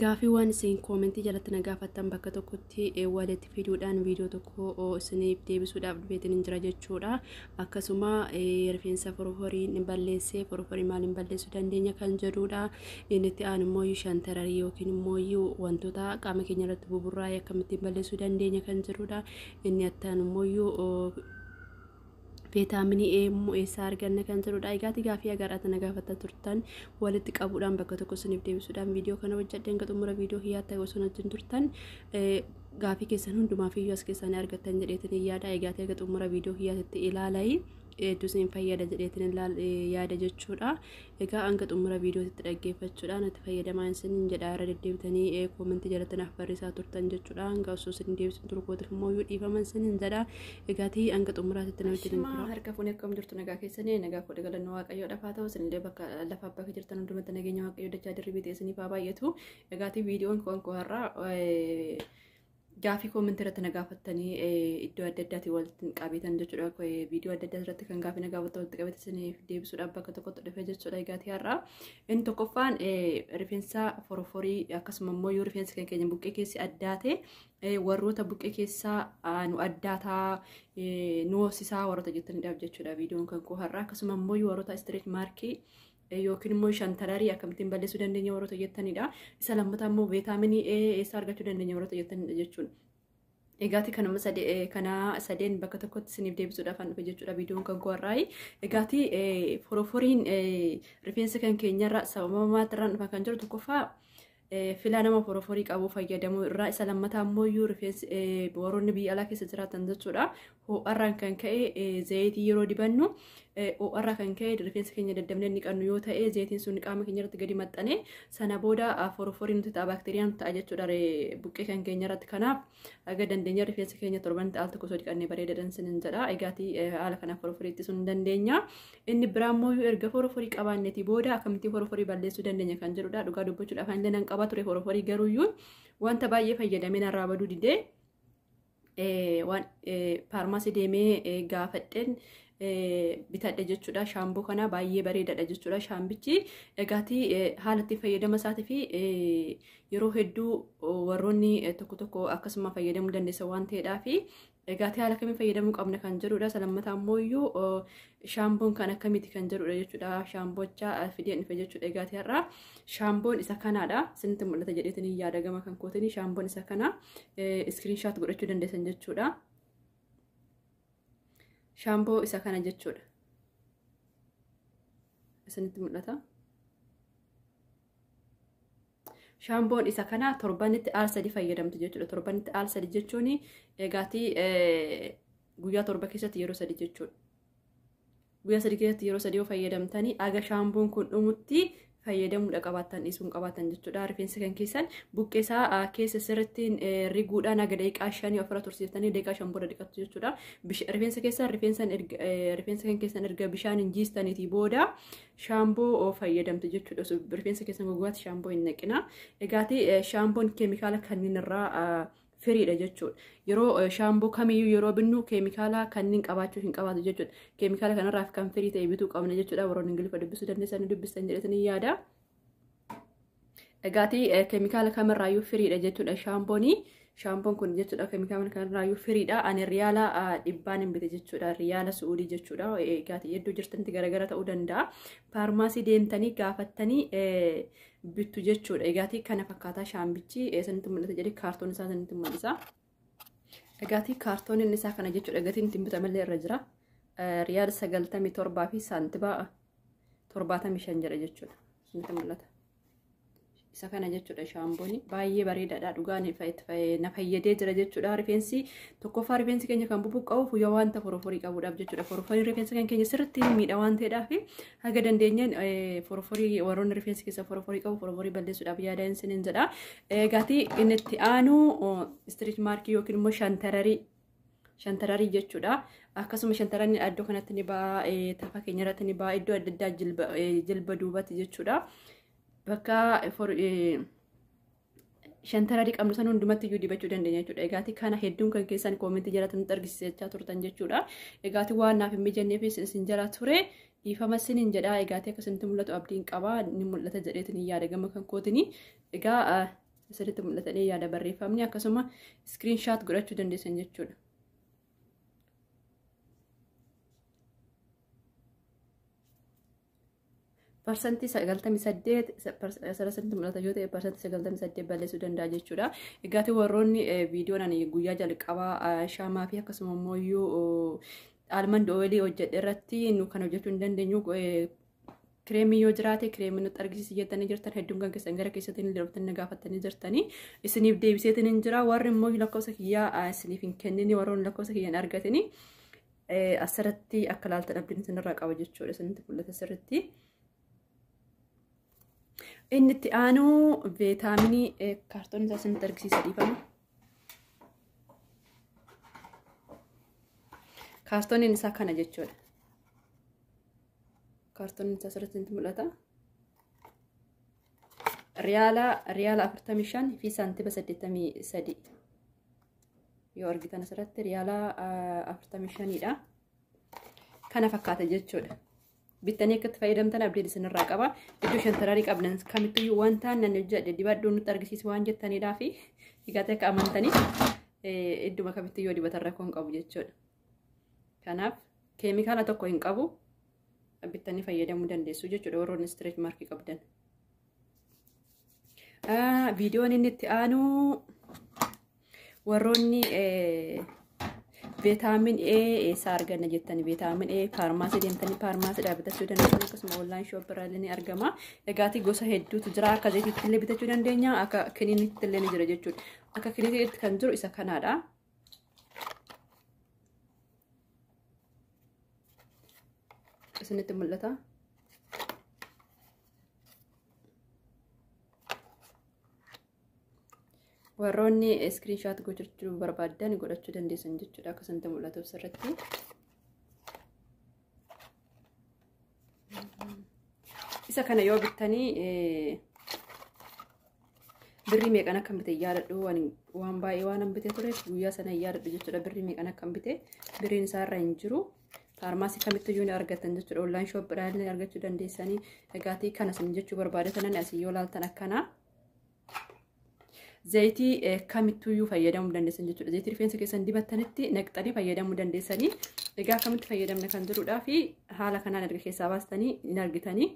Gaaffiiwwan isin koomentii jalatti na gaafattan bakka tokkotti walitti fiduudhaan viidiyoo tokko isiniif deebisuudhaaf dhufeetiin jira jechuudha. Akkasuma rifeensa forforiin balleessee forforii maaliin balleessuu dandeenya kan jedhudha. Inni itti aanu immoo shantararii yookiin immoo wantoota qaama keenya irratti buburraa'ee akkamittiin balleessuu dandeenya kan jedhudha. Inni itti aanu immoo viitaaminii E immoo eessaa arganna kan jedhudha. Egaati gaaffii agaraata na gaafataa turtan walitti qabuudhaan bakka tokko isiniif deebisuudhaan viidiyoo kana hojjedhe. Hanga xumura viidiyoo kiyyaatti osoo wajjin turtan gaaffii keessan hundumaaf iyyuu as keessaa ni argattan jedheetiin yaada. Egaati hanga xumura viidiyoo kiyyaatti ilaalaa, hedduu isin fayyada jedheetiin yaada jechuudha. Egaa hanga xumura viidiyootti dhaggeeffachuudhaan itti fayyadamaa isin jedha. Irra deddeebitanii koomentii jalatti naaf barreessaa turtan jechuudha. Hanga osoo isin deebisin turkootiif immoo iyyuu dhiifaman isin jedha. Egaatii hanga xumuraatti namatti hin tura. Harka fuunee akkam jirtu? Nagaa keessanii? Nagaa kudha galannoo Waaqayyoodhaaf haa ta'u. Isinillee bakka lafa bakka jirtan hundumatti nageenya Waaqayyoo dachaa dirribii ta'e isiniif haa baay'atu. Egaatii viidiyoon kun har'aa gaafii koomentii irratti na gaafattanii iddoo adda addaatiin walitti qabeetan jechuudha. Viidiyoo adda addaa irratti kan gaafii na gaafattan walitti qabeetan isiniif deebisuudhaaf bakka tokkotti dhufe jechuudha. Egaatii har'aa inni tokkoffaan rifeensa forforii, akkasuma immoo yoo rifeensa kan keenya buqqee keessi addaate, warroota buqqee keessaa nu addaataa nu hoosisaa warroota jettaniidhaaf jechuudha viidiyoon kan koo har'aa. Akkasuma immoo warroota stretch markii yookiin immoo shantararii akkamittiin balleessuu dandeenya warroota jettanidha. Isa lammataa immoo viitaaminii E eessaa argachuu dandeenya warroota jettanidha jechuudha. Egaati kanuma kana sadeen bakka tokkotti isiniif deebisuudhaaf kan dhufe jechuudha viidiyoon kan koo har'aa. Egaati foroforiin rifeensa kan keenyarra sababa maatirraan dhufa kan jiru tokkoffaa filaa nama foroforii qabu fayyadamuu irraa, isa lammataa immoo iyyuu rifeensi warroonni biyya alaa keessa jiraatan jechuudha. Ho'arraan kan ka'e zayitii yeroo dibannu ho'arraa kan ka'e rifeensa keenya daddabnee niqannu yoo ta'e, zayitiin sun qaama keenya irratti gadi maxxane, sana booda foroforii nuti ta'a, baakteeriyaan nuti ta'a jechuudha buqqee kan keenya irratti. Kanaaf aga dandeenya rifeensa keenya torbanitti al tokko osoo dhiqannee bareedaadhaan sinin jedha. Egaatii haala kanaaf foroforii ittisuu ni dandeenya. Inni biraa immoo erga foroforii qabaanneetii booda akkamittiin foroforii balleessuu dandeenya kan jedhudha. Dhugaa dubbachuudhaaf ani nan qaba ture foroforii, garuuyyuu wanta baay'ee fayyadamee narraa baduu didee waan faarmaasii deemee gaafadheen bitadhe jechuudha. Shaamboo kana baay'ee bareedaadha jechuudha. Shaambichi egaatii haala itti fayyadama isaatii fi yeroo hedduu warroonni tokko tokko akkasuma fayyadamuu dandeessa waan ta'eedhaaf egaatii haala kamiin fayyadamuu qabna kan jedhudha. Isa lammataa immoo iyyuu shaamboon kan akkamiiti kan jedhudha jechuudha. Shaambocha fidee dhufe jechuudha. Egaatii har'aa shaamboon isa kanaadha. Isinitti mul'ata jedheetiin yaada gama kan kootiin. Shaamboon isa kana screenshot godhachuu dandeessan jechuudha. Shaamboo isa kana jechuudha. Isinitti mul'ata. Shaamboon isa kana torbanitti al sadi fayyadamtu jechuudha. Torbanitti al sadi jechuun egaatii guyyaa 7 keessatti yeroo 3 jechuudha. Guyyaa 3 keessatti yeroo 3 yoo fayyadamtanii aga shaamboon kun dhumutti fayyadamuudha qabaattan dhiisuun qabaatan jechuudha. Rifeensa kan keessan buqqee isaa keessa sirriitti riguudhaan haga daqiiqaa 5 ofirra tursiiftanii daqiiqaa 5 booda dhiqattu jechuudha. Rifeensa keessan rifeensa kan keessan erga bishaan hin jiistaniitii booda shaamboo fayyadamtu jechuudha. Rifeensa keessan gogaatti shaamboo hin naqina. Egaati shaamboon keemikaala kanneen irraa firiidha jechuudha. Yeroo shaamboo kamiyyuu yeroo binnu keemikaala kanneen qabaachuu hin qabaatu jechuudha. Keemikaala kanarraa kan firii ta'e bituu qabna jechuudha. Warroonni Ingiliffa dubbisuu dandeessan dubbistan jedhetanii yaada. Egaati keemikaala kamirraayyuu firiidha jechuudha shaambooni. Shaamboon kun jechuudha keemikaala kanarraayyuu firiidha. Ani riyaala 100n hin bite jechuudha. Riyaala Su'uudii jechuudha. Egaati iddoo jirtanitti garagara ta'uu danda'a. Faarmaasii deemtanii gaafattanii bittu jechuudha. Egaatii kana fakkaataa shaambichi isinitti mul'ata jedhee kaartoon isaa isinitti mul'isa. Egaatii kaartoon isaa kana jechuudha. Gatiin ittiin bitamallee irra jira. Riyaala 97 fi saantiba 75 jedha jechuudha. Isinitti mul'ata. Isa kana jechuudha shaambooni baay'ee bareedaadha, dhugaan na fayyadee jira jechuudha. Rifeensi tokkoffaa rifeensi keenya kan bubuqqa'uuf yoo wanta foroforii qabuudhaaf jechuudha. Foroforii rifeensa kan keenya sirriitti miidha waan ta'eedhaaf haga dandeenyeen foroforii warroonni rifeensi keessa foroforii qabu foroforii balleessuudhaaf yaada isiniin jedha. Egaatii inni itti aanu stretch markii yookiin immoo shantararii jechuudha. Akkasuma shantarariin iddoo kanatti ni ba'a, tafa keenya irratti ni ba'a, iddoo adda addaa jilba duubatti jechuudha. Bakka shantararii qabnu san hundumatti iyyuu dibachuu dandeenya jechuudha. Egaati kana hedduun kan keessan koomentii jalatti nutti argisiisachaa turtan jechuudha. Egaati waan naaf hin mijanneef isin jala ture dhiifama isiniin jedha. Egaati akkasinitti mul'atu abdiin qaba, ni mul'ata jedheetiin yaada gama kan kootini. Egaa Isinitti mul'atanii yaada barreeffamni akkasuma iskiriinshaat godhachuu dandeessan jechuudha. Parsantii 98 asirratti mul'ata yoo ta'e parsantii 98 balleessuu danda'a jechuudha. Egaati warroonni viidiyoon ani guyyaa jalqabaa shaamaa fi akkasuma immoo almond oilii hojjedhe irratti nu kan hojjechuu hin dandeenyu kireemii yoo jiraate kireemii nutti argisiisi jettanii jirtan hedduun kan keessan gara keessatti illee dhuftanii na gaafattanii jirtanii isiniif deebiseetiin hin jira. Warri immoo lakkoofsa kiyyaa isiniif hin kennini, warroonni lakkoofsa kiyyaa hin argatini asirratti akka laaltan abdiin isinirraa qaba jechuudha. Isinitti mul'ata sirriitti. Inni itti aanu veetaaminii kaartoon isaa isinitti argisiisa, dhiifama. Kaartooniin isaa kana jechuudha. Kaartooniin isaa asirratti isinitti mul'ata. Riyaala 45 fi saantima 83 yoo argitan asirratti riyaala 45dha. Kana fakkaata jechuudha. Bittanii akka itti fayyadamtan abdiin isinirraa qaba. Iddoo shantaraarii qabdan kamittiyyuu wanta nan hojjedhe dibadhuu nutti argisiisu waan jettaniidhaa fi egaa akka amantanii idduma kamittiyyuu dibatan rakkoo hin qabu jechuudha. Kanaaf keemikaala tokko hin qabu, bittanii fayyadamuu dandeessu jechuudha warroonni stretch markii qabdan. Viidiyoon inni itti aanu warroonni veetaamin A eessaa arganna jettanii, veetaamin A faarmaasii deemtanii faarmaasiidhaa bitachuu dandeessu, akkasuma online shop irraa ni argama. Egaatii gosa hedduutu jira, akka zayitiitti illee bitachuu dandeenya, akka kiniinitti illee ni jira jechuudha. Akka kiniinitti kan jiru isa kanaadha. Isinitti mul'ata. Warroonni iskiriinshaat gochuu barbaaddan godhachuu dandeessan jechuudha, akka isinitti mul'atu sirriitti. Isa kana yoo bittanii birrii meeqan akkan bite yaadadhu, waan baay'ee waan bitee ture guyyaa sana yaadadhu jechuudha. Birrii meeqan akkan bite birriin isaarra hin jiru. Faarmaasii kamittiyyuu ni argatan jechuudha. Online shoppiidhaan illee argachuu dandeessanii. Egaatii kana isin jechuu barbaade tanan asii yoo laaltan akkana. Zayitii kamittuyyuu fayyadamuu dandeessan jechuudha. Zayitii rifeensa keessan dibattanitti naqxanii fayyadamuu dandeessanii. Egaa akkamitti fayyadamna kan jedhudhaa fi haala kanaan erga keessaa baastanii hin argitanii.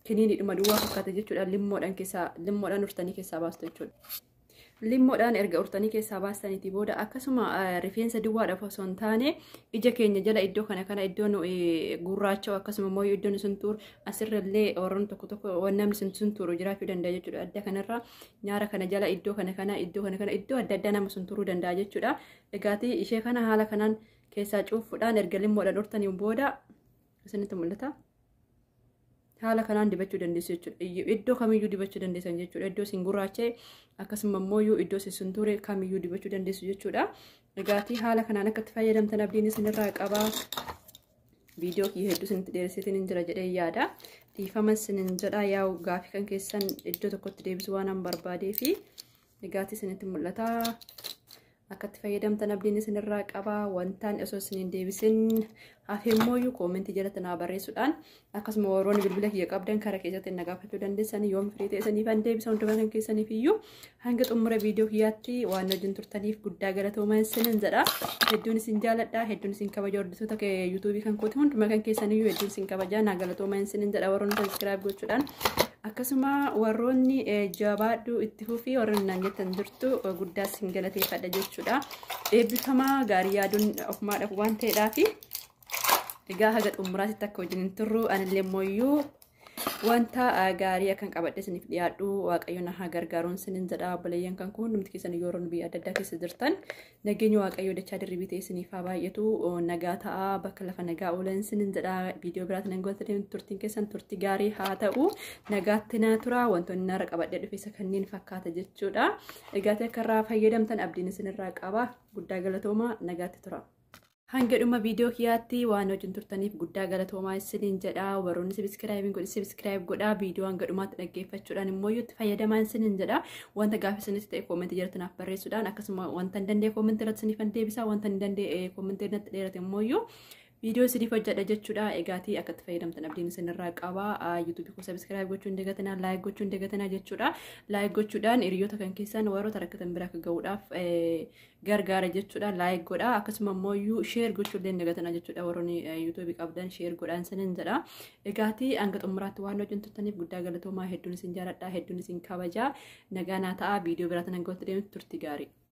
Kiniiniidhuma duwwaa fakkaata jechuudha. Limmoodhaan keessaa, limmoodhaan urtanii keessaa baastu jechuudha. Limmoodhaan erga urtanii keessaa baastaniitii booda akkasuma rifeensa duwwaadhaaf osoo hin taane ija keenya jala iddoo kana kana iddoon gurraacha, akkasuma immoo iddoon suntuur asirrallee warroonni tokko tokko namni suntuuru jiraachuu danda'a jechuudha. Adda kanarra nyaara kana jala iddoo kana kana iddoo kana kana iddoo adda addaa nama suntuuruu danda'a jechuudha. Egaatii ishee kana haala kanaan keessaa cuufuudhaan erga limmoodhaan urtanii booda isinitti mul'ata. Haala kanaan dibachuu dandeessu jechuudha. Iddoo kamiyyuu dibachuu dandeessan jechuudha. Iddoo isin gurraachee akkasuma immoo iddoo isin suntuure kamiyyuu dibachuu dandeessu jechuudha. Egaatii haala kanaan akka itti fayyadamtan abdiin isinirraa qaba. Viidiyoo kiyya hedduu isinitti dheeressitiin hin jira jedhee yaada. Dhiifama isinin jedha, yaa'u gaafii kan keessan iddoo tokkotti deebisuu waan an barbaadee fi egaatii isinitti mul'ata. Akka itti fayyadamtan abdiin isinirraa qaba. Wantaan osoo isiniin deebisin hafe immoo koomentii jalatti naa barreessuudhaan, akkasuma warroonni bilbila kiyya qabdan karaa keessatti na gaafachuu dandeessan, yoom firii ta'e isiniif an deebisa hundumaa kan keessaniif iyyuu. Hanga xumura viidiyoo kiyyaatti waan wajjin turtaniif guddaa galatoomaa isinin jedha. Hedduun isin jaaladha, hedduun isin kabaja. Hordoftoota yuutuubii kan kooti hundumaa kan keessaniyyuu hedduun isin kabaja, naa galatoomaa isinin jedha. Warroonni subscribe gochuudhaan, akkasuma warroonni jabaadhu itti fufii warroonni naan jettan jirtu, guddaa isin galateeffadha jechuudha. Eebbifamaa, gaarii yaaduun ofumaadhaaf waan ta'eedhaafi egaa haga xumuraatitti akka wajjin hin turru anillee mooyyuu wanta gaarii akkan qabadhe isiniif dhiyaadhu Waaqayyo na haa gargaaruun isinin jedha. Obboleeyyan kan kun hundumti keessan yeroo biyya adda addaa keessa jirtan nageenya Waaqayyo dachaa dirribii ta'e isiniif haa baay'atu, nagaa ta'a, bakka lafa nagaa oolan isinin jedha. Viidiyoo biraatiin hanga turtiin keessan turtii gaarii haa ta'u, nagaatti naa tura. Wantoonni narra qabadhee dhufe isa kanneen fakkaata jechuudha. Egaa akka irraa fayyadamtan abdiin isinirraa qaba. Guddaa galatooma, nagaatti tura. Hanga dhuma viidiyoo kiyyaatti waan wajjin turtaniif guddaa galatoomaa isiniin jedha. Warroonni subscribe godhi, subscribe godha. Viidiyoo hanga dhumaatti dhaggeeffachuudhaan immoo itti fayyadamaa isiniin jedha. Wanta gaafa isinitti ta'e koomentii jalatti naaf barreessuudhaan, akkasuma wanta hin danda'e koomentii irratti isiniif deebisa. Wanta hin danda'e koomentii irratti dheerate immoo Viidiyoo isiniif hojjedha jechuudha. Egaatii akka itti fayyadamtan abdiin isinirraa qaba. Yuutuubii koo subscribe gochuu hin dagatinaa, like gochuu hin dagatinaa jechuudha. Like gochuudhaan hiriyoota kan keessan warroota rakkatan bira akka gahuudhaaf gargaara jechuudha. Like godha. Akkasuma immoo iyyuu share gochuu illee hin dagatinaa jechuudha. Warroonni yuutuubii qabdan share godhaan isinin jedha. Egaatii hanga xumuraatti waan wajjin turtaniif guddaa galatoomaa. Hedduun isin jaaladha. Hedduun isin kabaja. Nagaa naa ta'a. Viidiyoo biraatiin hanga walitti deemtu turti gaarii.